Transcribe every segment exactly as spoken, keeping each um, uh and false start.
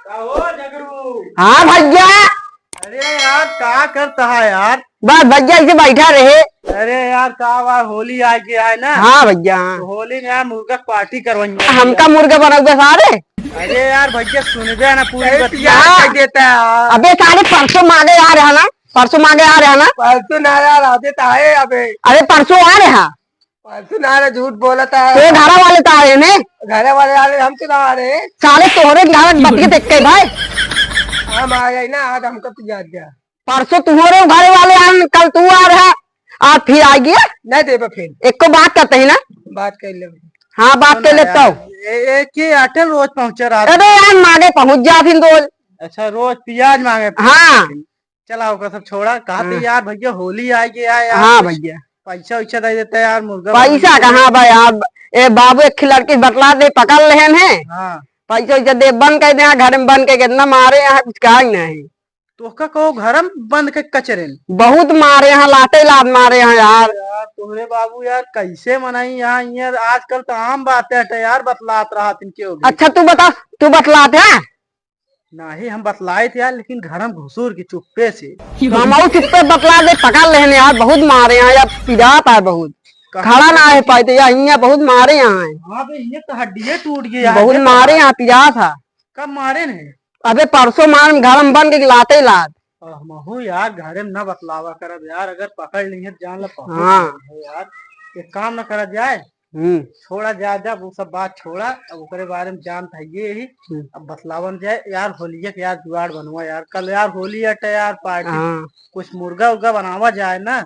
का हो जगरू? हाँ भैया। अरे यार, का करता है यार? बस भैया, ऐसे बैठा रहे। अरे यार, का बा, होली आए के आए ना। हाँ भैया, हाँ। तो होली में यार मुर्गा पार्टी करवाएंगे। हमका मुर्गा बनाऊंगा सारे। अरे यार भैया, सुनबे ना पूरी अरे बतिया। प्यार कर देता है। अबे सारे परसों मांगे आ रहा ना, परसों मांगे आ रहा ना। परसों ना यार, अबे तो आए अबे। अरे परसों आ रहा। परसों ना रे, झूठ बोलता है। तो घरा वाले तो आ रहे ने। घरा वाले आ रहे, हम तो ना आ रहे। साले तोहरे घर बच के देख के भाई। हम आ गए ना, आज हमको तो याद गया। परसों तुम्हारे घरे वाले आन, कल तू आ रहा, आज फिर आ गया। नहीं देबे फिर। एको बात करते ही ना। बात कर ले। हाँ, बात कर लेता हूँ। ए-, एक ही आटे रोज पहुँचे रात। अरे यार, मांगे पहुँच जा फिर रोज। अच्छा, रोज प्याज मांगे। हाँ। चला, ओकर सब छोड़ा। कहा थे हाँ। यार, भैया, होली आ गया है यार, हाँ कुछ भैया। पैसा वैसा दे देते यार, मुर्गा पैसा मुर्गा। कहाँ भाई? आप, ए बाबू, एक लड़की बतला दे, पकड़ लेहन है। हाँ। पैसा वैसा दे, बंद कर दे, यहाँ घर में बंद करके इतना मारे, यहाँ कुछ कहा ही नहीं। तोहका कहो घर में बंद के कचरे में? बहुत मारे यहाँ, लाते लात मारे यहाँ यार। यार, तोहरे बाबू यार, कैसे मनाई यहाँ, यार, आजकल तो आम बात है यार, बतलात रहा तिनके हो गई। अच्छा, तू बता, तू बतलात है? नाही, हम बतलाए थे यार, लेकिन घर में घुसूर के चुप्पे से। तो हम और चुप्पे बतला दे, पकड़ लेने यार, बहुत मारे यहाँ यार, पिरात है बहुत। कहाँ खड़ा ना पे? है पाए थे यार, यहाँ बहुत मारे यहाँ है। हाँ बे, ये तो हड्डिये टूट गया है, बहुत ये तो मारे है। यहाँ, पिरात है। कब मारे ने? अबे परसों मार में घर में बन के लाते लात। महू यार, घरे में ना बतलावा करब यार, अगर पकड़ ली है, जान ला पहुंच हाँ। गई है यार। एक काम ना करा जाए, हम्म। छोड़ा जाए, जब वो सब बात छोड़ा, अब ओकरे बारे में जानत है ये ही। हम्म। अब बतलावन जाए यार, होलिया के यार जुगाड़ बनवा यार, कल यार होली अटे यार, पार्टी हाँ। कुछ मुर्गा उर्गा बनावा जाए ना।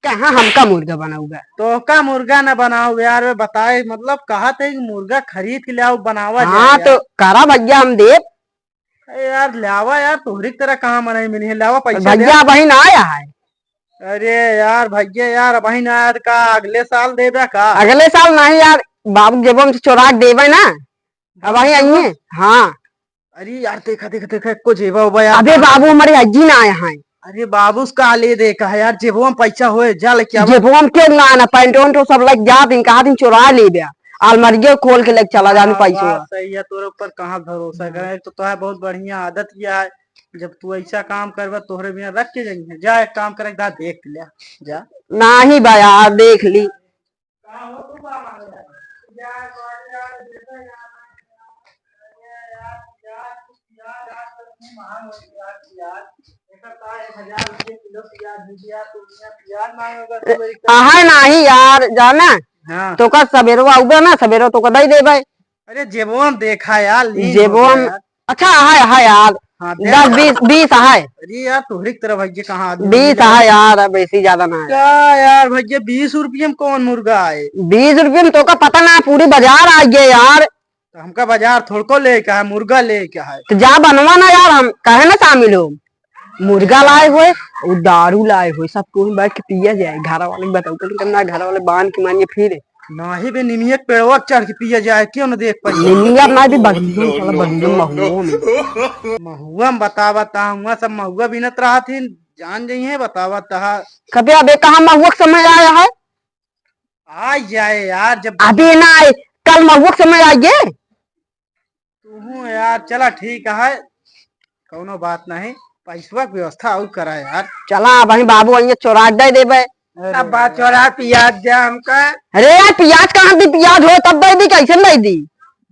कहाँ हमका मुर्गा बनाऊगा? तोहका मुर्गा ना बनाओ यार, वे बताए, मतलब, कहा थे कि मुर्गा खरीद के ले आओ, बनावा हाँ, जाए तो यार। करा भैया, हम देब। अरे यार, लावा यार, तोहरी की तरह कहाँ मनई मिली है? लावा, पैसा दे। भैया, अबही ना आया है। अरे यार, भैया यार, अबही ना आया, तो का अगले साल देबे का? अगले साल नहीं यार, बाबू के जेबो में से चोरा के देबे ना। अबही आइए। हाँ। अरे यार, देखा, देखा, देखा, एको जेबा उबा यार। अबे बाबू, हमारे अज्जी ना आया है। अरे बाबू, उसका ले दे, कहा यार, जेबो में पैसा होए, जा लेके आवा। जेबो में क्यों ना आना, पैंट वैंट सब लेके जा, दिन कहा दिन चोरा ले बे। अलमारियो खोल के लेके चला जाने हाँ, पैसवा। बात सही है, तोरे ऊपर कहाँ भरोसा हम्म। करें। एक तो तोहार बहुत बढ़िया आदत यह है, जब तू ऐसा काम करबा, तोहरे बिना रख के जाइए। जा, एक काम करे, दा देख ले, जा। नाही बा यार, देख ली। अहै नाही यार, जाना? हाँ। तोका सबेरवा आउबे ना, सबेरवा तोका दई देबे। अरे जेबवा में देखा यार, लीन हो जेबवा गया में, यार। अच्छा, अहै, अहै यार। हाँ, दे दस, यार। बीस, बीस अहै। अरे यार, तोहरी की तरह भैया कहाँ आदमी बीस मिले? अहै यार, अब ऐसी ज्यादा ना है। का यार भैया, बीस रुपये में कौन मुर्गा आए? बीस रुपये में तोका पता ना, पूरी बाजार आ गए यार। तो हमका बाजार थोड़को लेके है, मुर्गा लेके है। तो जा बनवा ना यार, हम काहे ना शामिल हो? मुर्गा लाए होए, वो दारू लाए होए, सब कोई बैठ के पिया जाए। घर वाले के बताओ, तो ना घर वाले बांध के मानिए फिर। नाही बे, निमिया के पेड़वा चढ़ के पिया जाए, क्यों ना देख पाइए? निमिया ना भी बगीचों में, साला बगीचों में, महुओं में। महुआ में बतावा ता, हुआ सब महुआ बीनत रहा थी, जान जाइए, बतावा ता। कबे अबे कहाँ महुआ के समय आया है? आ जाए यार, जब अबे ना आए, कल महुआ के समय आ गए। तू यार, चला ठीक है, कौनो बात नहीं, पैसवा के व्यवस्था और करा यार। चला, अबही बाबू आइए, चोरा के दे देबे। अरे अब बात यार। चोरा, पियाज दे हमका। अरे यार, पियाज कहाँ दी? पियाज हो तब दे दी, कैसे नहीं दी?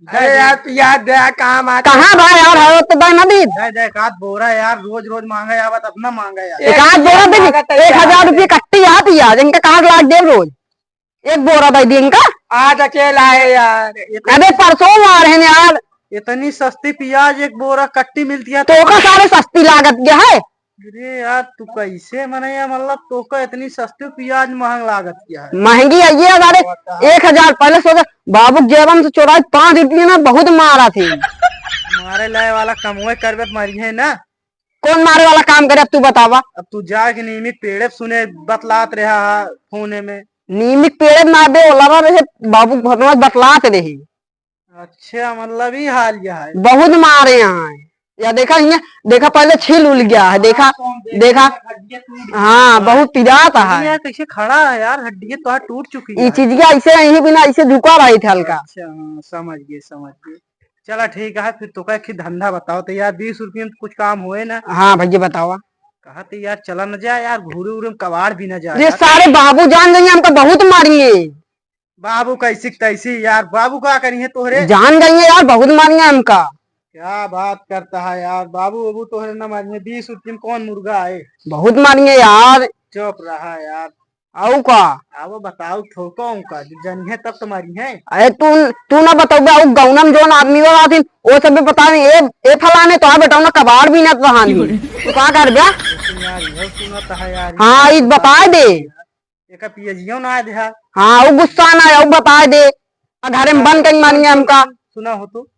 अरे यार, पियाज दे, काम आ। कहाँ भाई यार, है तो दे ना दी। दे दे, एक आध बोरा यार, रोज रोज मांगा यार, बस अपना मांगा यार। एक आध बोरा दे दी, एक हजार रुपये कट्टी यार पियाज, इनका कहाँ लाख दे रोज? एक बोरा दे दी इनका। आज अकेला है यार। अबे परसों ला रहे हैं यार। इतनी सस्ती पियाज एक बोरा कट्टी मिलती है तो ओका सारे सस्ती लागत क्या है? अरे यार, तू कैसे मने यार, मतलब, तोका इतनी सस्ती पियाज महंग लागत क्या है? महंगी है ये सारे। बताओ। एक हजार पहले सोचा, बाबू के जेबम से चोराई पाँच रुपये ना, बहुत मारा थे। मारे लाए वाला कमवे करबे तो मरिहे ना। कौन मारे वाला काम करे, अब तू बतावा। अब तू जाके नीमिक पेड़े सुने बतलात रहा है फोने में। नीमिक पेड़े ना बे, ओला रहे बाबू भनवा बतलात रही। अच्छा, मतलब ई हाल यह है। बहुत मारे यहाँ है। या देखा, यहाँ देखा, पहले छील उल गया है, देखा, हाँ, तो हम देखे देखा। हड्डियाँ टूट गई। हाँ, बहुत पिरात है। यार, कैसे खड़ा है यार, हड्डियाँ तो टूट चुकी है। चीज के ऐसे यहीं बिना ऐसे झुका रही थे हल्का। अच्छा, हाँ, समझ गए, समझ गए। चला ठीक है, फिर तोका एक धंधा बताओ तो यार, बीस रुपये में कुछ काम होए ना। हाँ भैया बतावा। कहा तो यार चला न जाए यार, घूरे उरे में कबाड़ बीना जाए ये यार। सारे बाबू जान जाइए, हमका बहुत मारिए। बाबू कैसी तैसी यार, बाबू का करिए तोहरे? जान जाइए यार, बहुत मारिए हमका। क्या बात करता है यार, बाबू बाबू तोहरे न मारिए, बीस रुपये में कौन मुर्गा आए? बहुत मारिए यार। चुप रहा यार। आऊ का? अब बताओ ठोको का, जब जनिहे तब तो मारिहे। अरे तू, तू ना बतउबे, आऊ गौनम जौन आदमी वाला आथिन, वो सब भी बतावे, "ए, ए फलाने, तोहार बेटवा ना कबाड़ बीनत रहानी।" तू का करबे? लेकिन यार, इहो सुनत है यार, हाँ, ई बताए दे। एका पियजियो ना आए देहा। हाँ, वो गुस्सा ना आए, वो बताए दे। आ घरे में बंद कहीं मानिए हमका। सुना हो तो,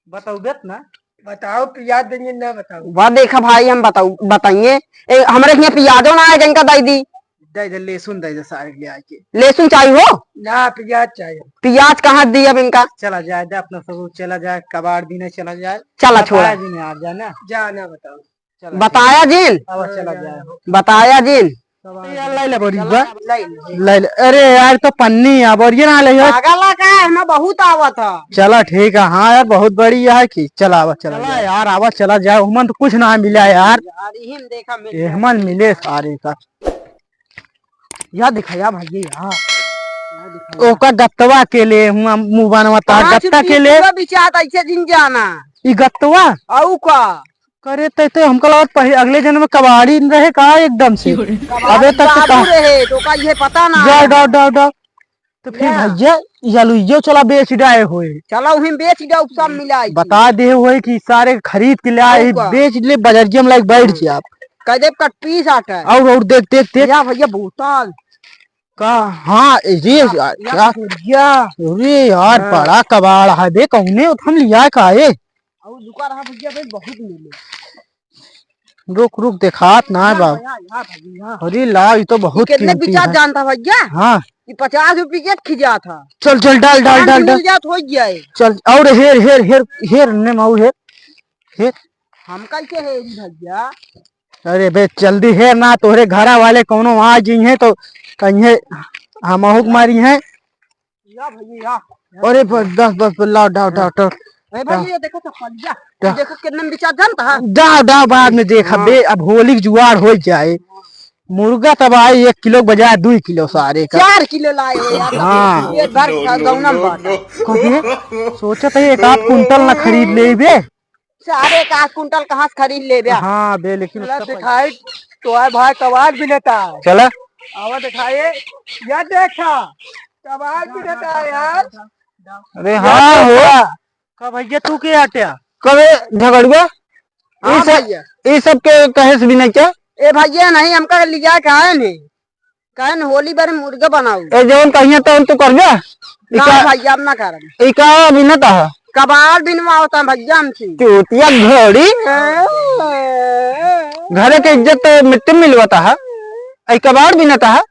बताओ बेत ना। बताओ, पियाज देंगे ना बताओ। वाह, देखा भाई, हम बताऊ, बताइए। ए, हमरे हियाँ पियाजो ना आए, इनका दई दी। दे दे, लहसुन दे दे सारे ले आके। लहसुन चाहिए हो? ना, पियाज चाहिए। पियाज कहाँ दी अब इनका? चला जाए दे अपना सब, चला जाए, कबाड़ बीने चला जाए। चला, छोड़ा। बताया जिन यार, जाना। जा ना बताओ। चला, बताया जिन। अब चला जाए। बताया जिन। कबाड़ यार, बीने। लाई ले बोरी बा। लाई ले। लाई ले। अरे यार, तो पन्नी आ, बोरिया ना ले यार। पागल है का? हमें बहुत आवत है। चला ठीक है, हाँ यार, बहुत बड़ी है कि। चला आवा, चला चला जाए। यार, आवा, चला जाए। उमन तो कुछ ना मिला यार। यार, इही में देखा मिल जाए। एहमन मिले सारे का। या दिखाया भाई, या। या दिखाया। ओका गत्तवा के ले, हुआ मुँह बनवा ता, पाँच गत्ता रुपये के ले। किलो बिचात ऐसे जिन जाना। ई गत्तवा? आऊ का? करे ते, ते हमका लगत पहि-, अगले जन्म में कबाड़ी रहे का एकदम से। कबाड़ी अबे तक तो बाबू का रहे, तो का ये पता ना जा, है। डाव, डाव, डाव। तो फिर या। भैया, ये लुइयो चला बेच डाए होए। चला उही बेच डाओ, सब मिलाई। बता दे होए कि सारे खरीद के ले आए, आऊ का? बेच ले, बजरिया में लाइक बैठ हम्म। जाए आप। कह दे कट पीस आटा है। और, और देख, देख, देख। या भैया बोतल। का? हाँ, ए, ये या, या, या, भैया। अरे यार, हाँ। बड़ा कबाड़ है बे, कौने उठम लिया का ए? और दुकान है भैया, बे बहुत मिले। रुक, रुक, देखात ना है हाँ, बाबू। यहाँ, यहाँ भाई, यहाँ। अरे ला, ई तो बहुत ई कितने कीमती बिचात है। जानता भैया? हाँ। ई पचास रुपये के खिजा था। चल, चल, डाल, डाल, पाँच डाल, मिल डाल। जात हो गया है। चल, और हेर, हेर, हेर, हेर, ने माऊ हेर, हेर। हम कैसे हेरी भैया? अरे बे, जल्दी हेर ना, तोहरे घरा वाले कौनो आ जइहें तो कहिए हमहू के मारिहें। या भैया, या। अरे बस, बस, बस, बस, लाओ, डाओ, डाओ, डाओ। ए भाई, डाओ। ये देखो चप्पलिया। डाओ। ये देखो कितने में बिचात जानता है? डाओ, डाओ, बाद में देखा हाँ। बे, अब होली के जुआर हो जाए। मुर्गा तब आए एक किलो के बजाय दुई किलो सारे का। चार किलो लाए हो यार। हाँ। पेट भर खा, गौना में बांटा। कहे, सोचत है एक आध कुंटल ना खरीद लेबे। सारे एक आध कुंटल कहाँ से खरीद लेबे? हाँ बे, लेकिन चला उसका पैसा दिखाई, तो आए भाई कबाड़ बीनत है। चला। आवा दिखाए, या देखा, कबाड़ बीनत है यार। अरे या हाँ हो। देखा। का भैया तू के आट्या? कबे झगड़ुआ? हाँ ई सब, भैया। ई सब के कहे से बीने क्या? ए भैया नहीं, हमका लिया काहे नहीं? काहे न होली बारे मुर्गा बनाऊ? ए जौन कहिया तौन तू करबे? ई ना का, भैया, अब ना करब। ई का बीनत है? कबाड़ बिनवावत है भैया हमसे। चूतिया घोड़ी। हाँ। घरे के इज्जत तो मिट्टी में मिलवत है। ई कबाड़ बीनत है?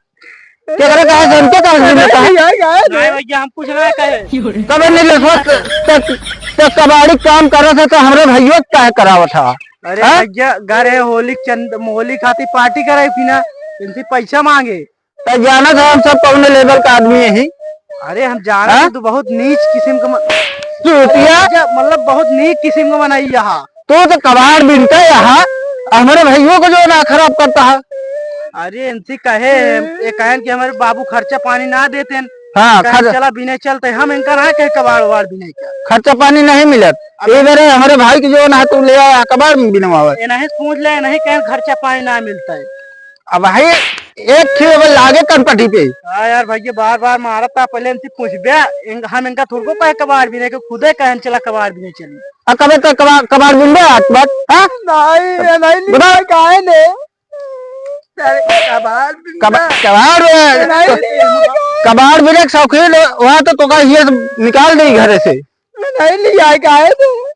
केकरे कहे से हमके कहे से बीनत है? नहीं भैया, हम कुछ ना कहे। कबे नहीं लेखवा त, त, त कबाड़ी काम करत है तो हमरे भैया काहे करावत है? अरे हाँ? भैया, घर है, होली चंद, होली खातिर पार्टी कराई थी ना, इनसे पैसा मांगे। तो जाना था हम सब कौन लेवल का आदमी यही। अरे हम जाना हाँ? तो बहुत नीच किस्म का म-, चूतिया। भैया, मतलब बहुत नीच किस्म का मनई यहाँ। तू तो कबाड़ बिनता यहाँ, हमरे भैया को जो ना खराब करता है। अरे इनसे कहे, ये कहन कि हमारे बाबू खर्चा पानी ना देते हैं। हाँ, कहे, खर्च- चला बीने चलते, हम इनका ना कहे कबाड़ उबाड़ बीने का। खर्चा पानी नहीं मिलत। अब ये बेरे हमारे भाई की जो ना तू ले आया कबाड़ में बिनवावे। ये नहीं पूछ ले, नहीं कहे खर्चा पानी ना मिलता है। अब भाई एक खिलो बस लागे कनपटी पे। हाँ यार भैया, बार बार मारत था, पहले इनसे पूछबे, इन-, हम इनका थोड़को कहे कबाड़ बीने के, खुदे कहे चला कबाड़ बीने चली। आ कबे तो कबा-, कबाड़ बिनबे आज बात, हाँ? नहीं, ये नहीं बताओ। लिया, काहे ने? अरे, कबाड़ बिनबे। कबा-, कबाड़, नहीं तो लिया। कबाड़ बिने के शौकीन, वहाँ तो तोका ये निकाल दे घरे से। नहीं लिया, काहे ने?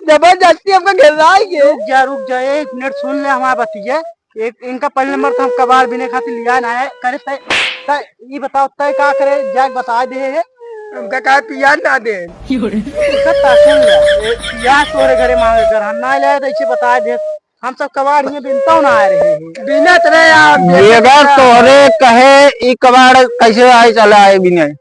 जबरदस्ती हमका घेराई के। रुक जा, रुक जा, एक मिनट सुन ले हमारा बतिया। एक, इनका पहले नंबर तो हम कबाड़ बीने खातिर लिया ना है। करे तय, तय, ये बताओ, तय का करे, जाके बता दे है। हमका काहे पियाज ना दे? इनका ता सुन ले, ये पियाज तोरे घरे मांगे, अगर हम ना ले आए तो इसे बता दे। हम सब कबाड़ हियाँ बिनता ना आ रहे हैं। बिनत रहे आप। बेगर तोहरे कहे ई कबाड़ कैसे आए चला आए बिने?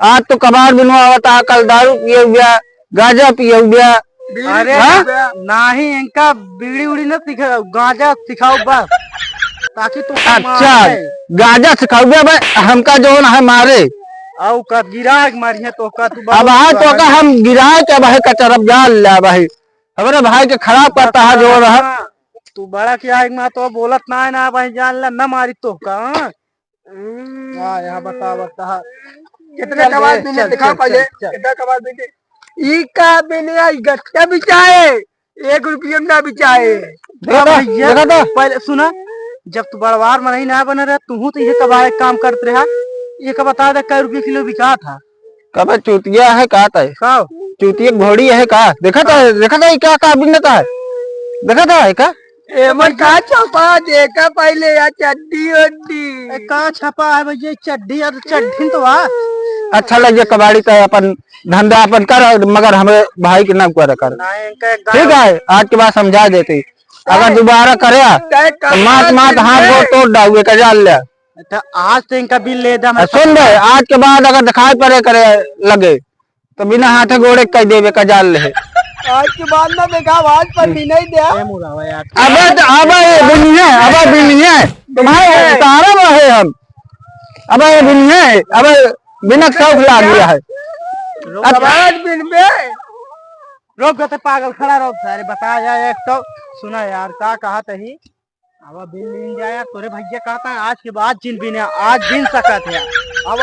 आज तो कबाड़ बिनवावत आ, कल दारू पिए हुआ, गांजा पियउबे। अरे, हाँ? नाही, इनका बीड़ी उड़ी न सिखाओ, गांजा सिखाओ बस, ताकि तो अच्छा, मारे। गांजा सिखाउबे, अबे हमका जौन है मारे। अउ का गिराए के मारिहे तोहका, तू अब बड़ा हाँ, तोहका हम गिराए के अब है कचरब जान ले भाई। हमरे भाई के खराब करता है जौन है। तू बड़ा किया एक माँ तो बोलत ना है ना भाई, जान ले ना मारी तोहका, हाँ? हम्म। हाँ, यहाँ बता, बता। कितने चल कबाब बे, देंगे? चल, दिखाओ चल, पहले। चल, चल। कितना कबाब देंगे? ई का बिने आई गट्टा बिचाए, एक रुपये में ना बिचाए। देखा था, भैया, देखा था। पहले सुना, जब तू बड़वार मनई ना बने रहे, तू तो ये कबाड़ एक काम करते रहा। ये का बता दे, कै रुपये किलो बिका था? कबे चूतिया है का तय? का? चूतिया घोड़ी है का? देखा था, देखा था, ये क्या का बिनता है? देखा था, है का? एमन का छपा देखा पहले या चड्डी उड्डी। ए, का छपा है भैया, चड्डी और चड्ढी तो बा। अच्छा लगे कबाड़ी तो अपन धंधा अपन कर, मगर हमरे भाई के ना कर, कर। नहीं, इनका एकदम ठीक है, आज के बाद समझा देते, अगर दोबारा करे, तय तो मात, मात हाथ गोड़ तोड़ डाउए का जान ले। अच्छा, आज तो इनका बिल ले दे, मैं आ, सुन बे, आज के बाद अगर दिखाई पड़े करे लगे, तो बिना हाथे गोड़े कह देवे का जान ले। आज के बाद ना देखा, आज पर भी नहीं दे। ए मुरावा यार। अबे तो, अबे ये बिनिया, अबे बिनिया। तुम्हारे उतारा में है हम। अबे ये बिनिया, अबे बिना शौक लाग गया है। रुक अब बे। आज बिन बे। रुक बे, ते पागल खड़ा रहो सारे, बता जा एक तो। सुना यार, का कहा तही? अब बिन लीन जा यार, तोरे भैया कहता है आज के बाद जिन बिने, आज बिन सकत है। अब